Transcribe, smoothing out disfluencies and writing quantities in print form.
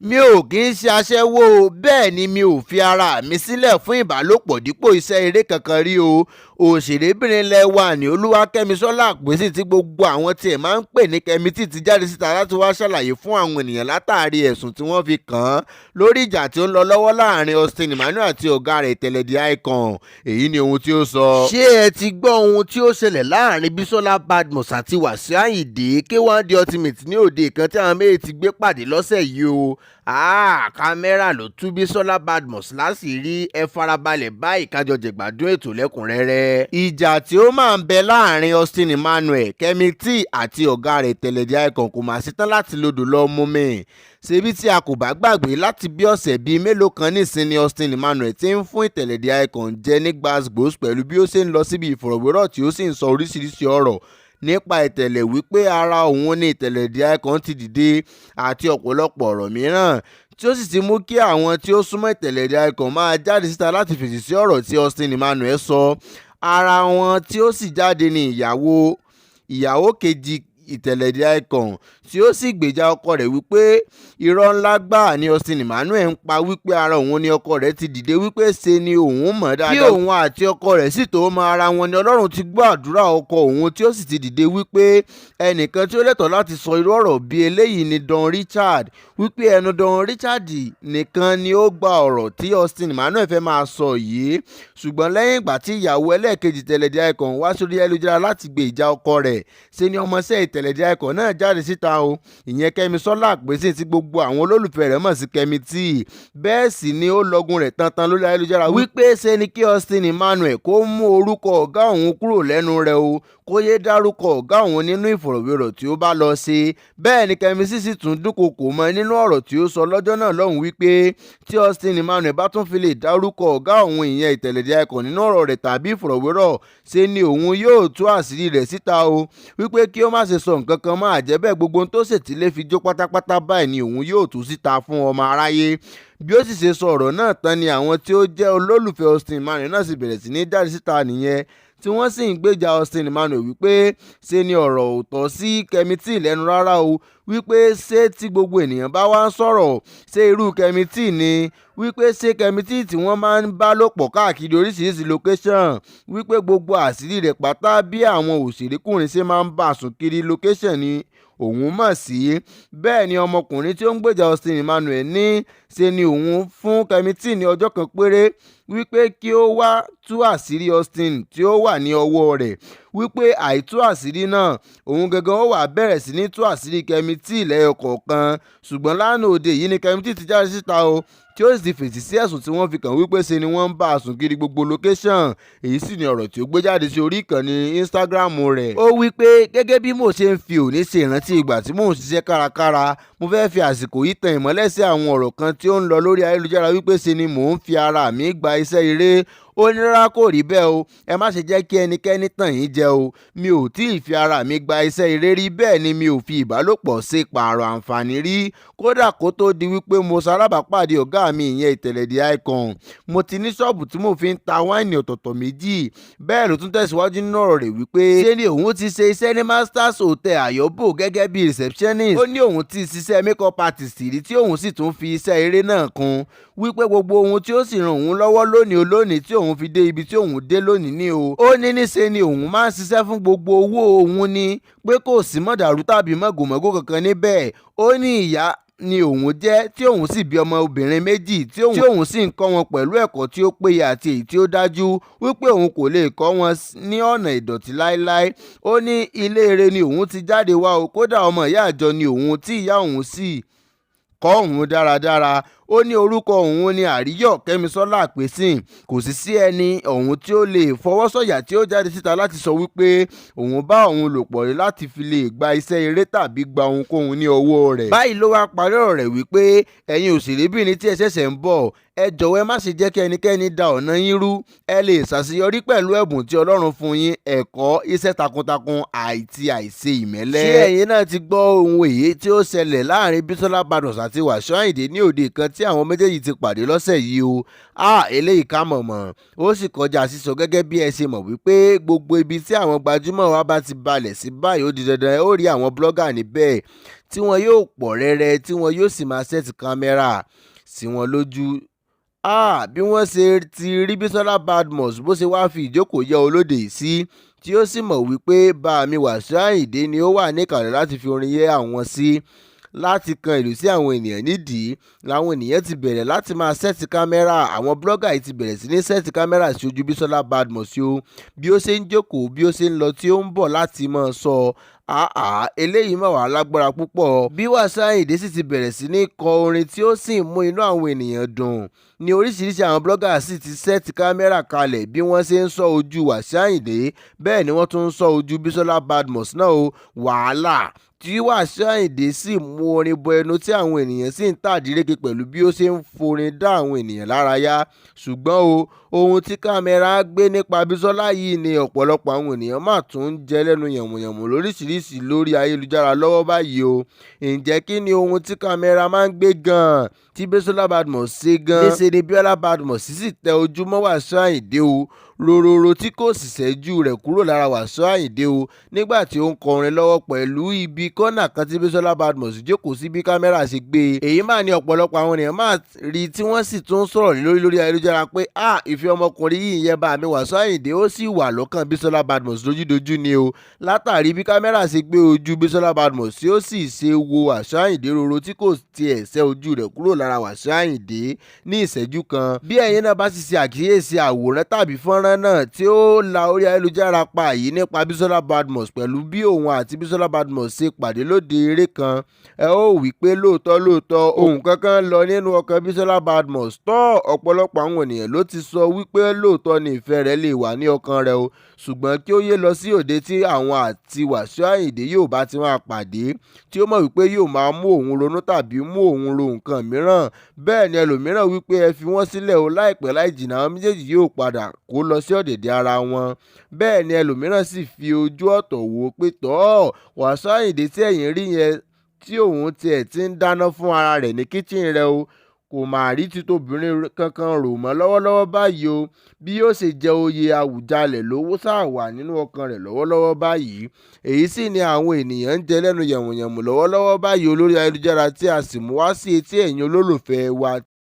Mi ò kì í ṣe aṣẹ́wó o, bẹ́ẹ̀ ni mi ò fi ara mi sílẹ̀ fún ìbálòpọ̀ dípò iṣẹ́ eré kankan rí o. Òṣèrébìnrin ilẹ̀ wa ní Olúwakẹ́misọ́lá Àpèsìn, tí gbogbo àwọn tiẹ̀ máa ń pè ní Kẹ́mi T, ti jáde síta láti wá ṣàlàyé fún àwọn ènìyàn látàrí ẹ̀sùn tí wọ́n fi kàn án lórí ìjà tí ó ń lọ lọ́wọ́ láàrin Austin Emmanuel àti ọ̀gá rẹ̀, Ìtẹ̀lẹ̀ The Icon. Èyí ni ohun tí ó sọ. Ṣé ẹ ti gbọ́ ohun tí ó ṣẹlẹ̀ láàrin Bísọ́lá Badmus àti Wàsíù Àyìndé K1 The Ultimate ní òde kan tí àwọn méjì ti gbé pàdé lọ́sẹ̀ yìí o? Kámẹ́rà ló tú Bísọ́lá Badmus láṣìírí. Ẹ farabalẹ̀ báyìí, kájọ jẹ̀gbádùn ètò lẹ́kùnrẹ́rẹ́. Ìjà tí ó máa ń bẹ láàrin Austin Emmanuel, Kẹ́mi T àti ọ̀gá rẹ̀, Ìtẹ̀lẹ̀ The Icon, kò mà ṣetán láti lodò lọ mumi. Ṣebí tí a kò bá gbàgbé, láti bí ọ̀sẹ̀ bíi mélòó kan nísìn ni Austin Emmanuel ti ń fún Ìtẹ̀lẹ̀ The Icon jẹ ní gbàsgbòs pẹ̀lú bí ó ṣe ń lọ síbi ìfọ̀rọ̀wérọ̀ tí ó sì ń sọ oríṣiríṣi ọ̀rọ̀ nípa Ìtẹ̀lẹ̀, wípé ara òun ni Ìtẹ̀lẹ̀ The Icon ti dìde àti ọ̀pọ̀lọpọ̀ ọ̀rọ̀ mìíràn, tí ó sì ti mú kí àwọn tí ó súnmọ́ Ìtẹ̀lẹ̀ The Icon máa jáde síta láti fèsì sí ọ̀rọ̀ tí Austin Emmanuel sọ. Ara wọn tí ó sì jáde ní ìyàwó kejì Ìtẹ̀lẹ̀ The Icon, tí ó sì gbèjà ọkọ rẹ̀ wípé irọ́ ńlá gbáà ni Austin Emmanuel ń pa, wípé ara òun ni ọkọ rẹ̀ ti dìde, wípé ṣe ni òun mọ̀ dáadáa. Kí òun àti ọkọ rẹ̀ sì tó mọ ara wọn ni Ọlọ́run ti gbọ́ àdúrà ọkọ òun tí ó sì ti dìde, wípé ẹnìkan tí ó lẹ́tọ̀ọ́ láti sọ irú ọ̀rọ̀ bí eléyìí ni Don Richard, wípé ẹnu Don Richard nìkan ni ó gba ọ̀rọ̀ tí Austin Emmanuel fẹ́ máa sọ yìí. Ṣùgbọ́n lẹ́yìn ìgbà tí ìyàwó ẹlẹ́ẹ̀kejì Ìtẹ̀lẹ̀ The Icon wá sórí ayélujára láti gbé ìjà ọkọ rẹ̀, ṣe ni ọmọọṣẹ́ Ìtẹ̀lẹ̀ The Icon náà jáde síta o, ìyẹn Kẹ́misọ́lá Àpèsìn, tí gbogbo àwọn olólùfẹ́ rẹ̀ mọ̀ sí Kẹ́mi T. Bẹ́ẹ̀ sì ni ó lọ́gun rẹ̀ tantan lórí ayélujára wípé ṣe ni kí Austin Emmanuel kó mú orúkọ ọ̀gá òun kúrò lẹ́nu rẹ̀ o, kó yéé dárúkọ ọ̀gá òun nínú ìfọ̀rọ̀wérọ̀ tí ó bá lọ ṣe. Bẹ́ẹ̀ ni Kẹ́mi sì tún dúnkokò mọ́ nínú ọ̀rọ̀ tí ó sọ lọ́jọ́ náà lọ́hùn wípé tí Austin Emmanuel bá tún fi lè dárúkọ ọ̀gá òun, ìyẹn Ìtẹ̀lẹ̀ The Icon, nínú ọ̀rọ̀ rẹ̀ tàbí ìfọ̀rọ̀wérọ̀, ṣe ni òun yóò tú àṣírí rẹ̀ síta o, wípé kí ó má ṣe sọ nǹkan kan mọ́, àjẹ́bẹ́ gbogbo ohun tó ṣètìlẹ́ fi jó pátápátá báyìí ni òun yóò tú síta fún ọmọ aráyé. Bí ó sì ṣe sọ ọ̀rọ̀ náà tán ni àwọn tí ó jẹ́ olólùfẹ́ Austin Emmanuel náà sì bẹ̀rẹ̀ sí ní jáde síta nìyẹn, tí wọ́n sì ń gbèjà Austin Emmanuel wípé ṣe ni ọ̀rọ̀ ò tọ́ sí Kẹ́mi T lẹ́nu rárá o, wípé ṣé tí gbogbo ènìyàn bá wá ń sọ̀rọ̀, ṣé irú Kẹ́mi T ni, wípé ṣé Kẹ́mi T tí wọ́n máa ń bá lò pọ̀ káàkiri oríṣiríṣi location, wípé gbogbo àṣírí rẹ̀ pátá, bí àwọn òṣèrékùnrin ṣe máa ń bá sùn kiri location ni òun mọ̀ sí. Bẹ́ẹ̀ ni ọmọkùnrin tí ó ń gbèjà Austin Emmanuel ní ṣe ni òun fún Kẹ́mi T ní ọjọ́ kan péré wípé kí ó wá tú àṣírí Austin tí ó wà ní ọwọ́ rẹ̀, wípé àìtú àṣírí náà, òun gangan ó wá bẹ̀rẹ̀ sí ní tú àṣírí Kẹ́mi T lẹ́yọ kọ̀ọ̀kan. Ṣùgbọ́n lánàá òde yìí ni Kẹ́mi T ti jáde síta o, tí ó sì ti fèsì sí ẹ̀sùn tí wọ́n fi kàn wípé ṣe ni wọ́n ń bá a sùn kiri gbogbo location. Èyí sì ni ọ̀rọ̀ tí ó gbé jáde sí orí ìkànnì Instagram rẹ̀. Ó wí pé, "Gẹ́gẹ́ bí mo ṣe ń fi òní ṣe ìrántí ìgbà tí mò ń ṣiṣẹ́ kárakára, mo fẹ́ fi àsìkò yìí tan ìmọ́lẹ̀ sí àwọn ọ̀rọ̀ kan tí ó ń lọ lórí ayélujára wípé ṣe ni mò ń fi ara mi gba iṣẹ́ eré." Ó ní rárá, kò rí bẹ́ẹ̀ o. Ẹ má ṣe jẹ́ kí ẹnikẹ́ni tàn yín jẹ o. Mi ò tí ì fi ara mi gba iṣẹ́ eré rí, bẹ́ẹ̀ ni mi ò fi ìbálòpọ̀ ṣe pààrọ̀ àǹfààní rí. Kódà kó tó di wípé mo ṣalábàápàdé ọ̀gá mi, ìyẹn Ìtẹ̀lẹ̀ The Icon, mo ti ní ṣọ́ọ̀bù tí mo fi ń ta wáìnì ọ̀tọ̀ọ̀tọ̀ méjì. Bẹ́ẹ̀ ló tún tẹ̀síwájú nínú ọ̀rọ̀ rẹ̀ wípé ṣé ni òun ti ṣe iṣẹ́ ní Masters Hotel Àyọ́bò gẹ́gẹ́ bí receptionist. Ó ní òun ti ṣiṣẹ́ makeup artist rí, tí òun sì tún fi iṣẹ́ eré náà kún, wípé gbogbo ohun tí ó sì ràn òun lọ́wọ́ lónìí olónìí tí òun fi dé ibi tí òun dé lónìí ní o. Ó ní níṣe ni òun máa ń ṣiṣẹ́ fún gbogbo owó òun ni, pé kò sí mọ̀dàrú tàbí mọ̀gòmọ́gò kankan níbẹ̀. Ó ní ìyá ni òun jẹ́, tí òun sì bí ọmọ obìnrin méjì, tí òun sì ń kọ́ wọn pẹ̀lú ẹ̀kọ́ tí ó péye àti èyí tí ó dájú, wípé òun kò lè kọ́ wọn ní ọ̀nà ìdọ̀tí láéláé. Ó ní ilé ire ni òun ti jáde wá o. Kódà ọmọ ìyá àjọ ni òun, tí ìyá òun sì kọ́ òun dáradára. Ó ní orúkọ òun ní Àríyọ̀ Kẹ́misọ́lá Àpèsìn. Kò sì sí ẹni ọ̀hún tí ó lè fọwọ́sọ̀yà tí ó jáde síta láti sọ wípé òun bá òun lò pọ̀ rí láti fi lè gba iṣẹ́ eré tàbí gba ohunkóhun ní ọwọ́ rẹ̀. Báyìí ló wá parí ọ̀rọ̀ rẹ̀ wípé ẹ̀yin òṣèrébìnrin tí ẹ ṣẹ̀ṣẹ̀ ń bọ̀, ẹ jọ̀wọ́, ẹ má ṣe jẹ́ kí ẹnikẹ́ni da ọ̀nà yín rú. Ẹ lè ṣàṣeyọrí pẹ̀lú ẹ̀bùn tí Ọlọ́run fún yín, ẹ̀kọ́, iṣẹ́ takuntakun àti àìṣe ìmẹ́lẹ́. Ṣé ẹ̀yin náà ti gbọ́ ohun èyí tí ó ṣẹlẹ̀ láàrin Bísọ́lá Badmus àti Wàsíù Àyìndé ní òde kan tí tí àwọn méjèèjì ti pàdé lọ́sẹ̀ yìí o. A eléyìí ká mọ̀mọ́, ó sì kọjá sísọ. Gẹ́gẹ́ bí ẹ ṣe mọ̀ wípé gbogbo ibi tí àwọn gbajúmọ̀ wa bá ti balẹ̀ sí báyìí, ó di dandan ó rí àwọn blogger níbẹ̀ tí wọ́n yóò pọ̀ rẹ́rẹ́, tí wọ́n yóò sì máa set kámẹ́rà sí wọn lójú. Bí wọ́n ṣe ti rí Bísọ́lá Badmus bó ṣe wáá fi ìjókòó yẹ olóde yìí sí, tí ó sì mọ̀ wípé bàmí Wàsíù Àyìndé ni ó wà níkàlẹ̀ láti fi orin yẹ àwọn sí, láti kan ìlú sí àwọn ènìyàn nídìí, làwọn ènìyàn ti bẹ̀rẹ̀ láti máa set kámẹ́rà. Àwọn blogger yìí ti bẹ̀rẹ̀ sí ní set kámẹ́rà sí ojú Bísọ́lá Badmus o, bí ó ṣe ń jókòó, bí ó ṣe ń lọ, tí ó ń bọ̀ láti máa sọ àá. Eléyìí mà wá lágbára púpọ̀. Bí Wàsíù Àyìndé sì ti bẹ̀rẹ̀ sí ní kọ orin tí ó sì ń mú inú àwọn ènìyàn dùn ní oríṣiríṣi, àwọn blogger sì ti set kámẹ́rà kalẹ̀. Bí wọ́n ṣe ń sọ ojú Wàsíù Àyìndé, bẹ́ẹ̀ ni wọ́n tún ń sọ ojú Bísọ́lá Badmus náà o. Wàhálà tí Wàsíù Àyìndé sì mú orin bọ ẹnu, tí àwọn ènìyàn sì ń tàdíreke pẹ̀lú bí ó ṣe ń forin dá àwọn ènìyàn lárayá. Ṣùgbọ́n o, ohun tí kámẹ́rà gbé nípa Bísọ́lá yìí ni ọ̀pọ̀lọpọ̀ àwọn ènìyàn máa tún ń jẹ lẹ́nu yànmùyànmù lóríṣiríṣi lórí ayélujára lọ́wọ́ báyìí o. Ǹjẹ́ kí ni ohun tí kámẹ́rà máa ń gbé gan-an tí Bísọ́lá Badmus ṣe gan-an? Níṣe ni Bíọ́lá Badmus sì tẹ ojú mọ́ Wàsíù Àyìndé o rororo, tí kò sì ṣẹ́jú rẹ̀ kúrò lára Wàsíù Àyìndé o nígbà tí ó ń kọrin lọ́wọ́ pẹ̀lú ibi kọ́nà kan tí Bísọ́lá Badmus jókòó sí, bí kámẹ́rà ṣe gbé e. Èyí máa ní ọ̀pọ̀lọpọ̀ àwọn ènìyàn máa rí tí wọ́n sì tún sọ̀rọ̀ lórí ayélujára pé a ìfẹ́ ọmọkùnrin yìí yẹn bá mi Wàsíù Àyìndé, ó sì wà lọ́kàn Bísọ́lá Badmus lójúdojú ni o, látàrí bí kámẹ́rà ṣe gbé ojú Bísọ́lá Badmus tí ó sì ṣe wo Wàsíù Àyìndé roro, tí kò tiẹ̀ ṣẹ́ ojú rẹ̀ kúrò lára Wàsíù Àyìndé ní ìṣẹ́jú kan. Bí ẹ̀yin náà bá sì ṣe àkíyèsí àwòrán tàbí fọ́nrán náà tí ó la orí ayélujára pa yìí nípa Bísọ́lá Badmus pẹ̀lú bí òun àti Bísọ́lá Badmus ṣe pàdé lóde eré kan, ẹ ó wí pé lóòótọ́ lóòótọ́ ohun kankan lọ nínú ọkàn Bísọ́lá Badmus. Tọ́ ọ̀pọ̀lọpọ̀ àwọn ènìyàn ló ti sọ wípé lóòótọ́ ni ìfẹ́ rẹ̀ lè wà ní ọkàn rẹ̀ o, ṣùgbọ́n kí ó yé lọ sí òde tí àwọn àti Wàsíù Àyìndé yóò bá ti máa pàdé, tí ó mọ̀ wípé yóò máa mú òun ronú tàbí mú òun ro nǹkan mìíràn. Bẹ́ẹ̀ ni ẹlòmíràn wípé ẹ fi wọ́n sílẹ̀ o, láìpẹ́ láì jìnnà àwọn méjèèjì yóò padà kó lọ sí ọ̀dẹ̀dẹ̀ ara wọn. Bẹ́ẹ̀ ni ẹlòmíràn sì fi ojú ọ̀tọ̀ wò ó pé tọ́ Wàsíù Àyìndé tí ẹ̀yin rí yẹn, tí òun tiẹ̀ ti ń dáná fún ara rẹ̀ ní kitchen rẹ̀ o, kò mà rí ti tóbìnrin kankan rò mọ́ lọ́wọ́lọ́wọ́ báyìí o. Bí yóò ṣe jẹ oyè Àwùjalẹ̀ ló sáà wà nínú ọkàn rẹ̀ lọ́wọ́lọ́wọ́ báyìí. Èyí sì ni àwọn ènìyàn ń jẹ lẹ́nu yànmùyànmù lọ́wọ́lọ́wọ́ báyìí olórí ayélujára, tí a sì mú wá sí etí ẹ̀yin olólùfẹ́ wa.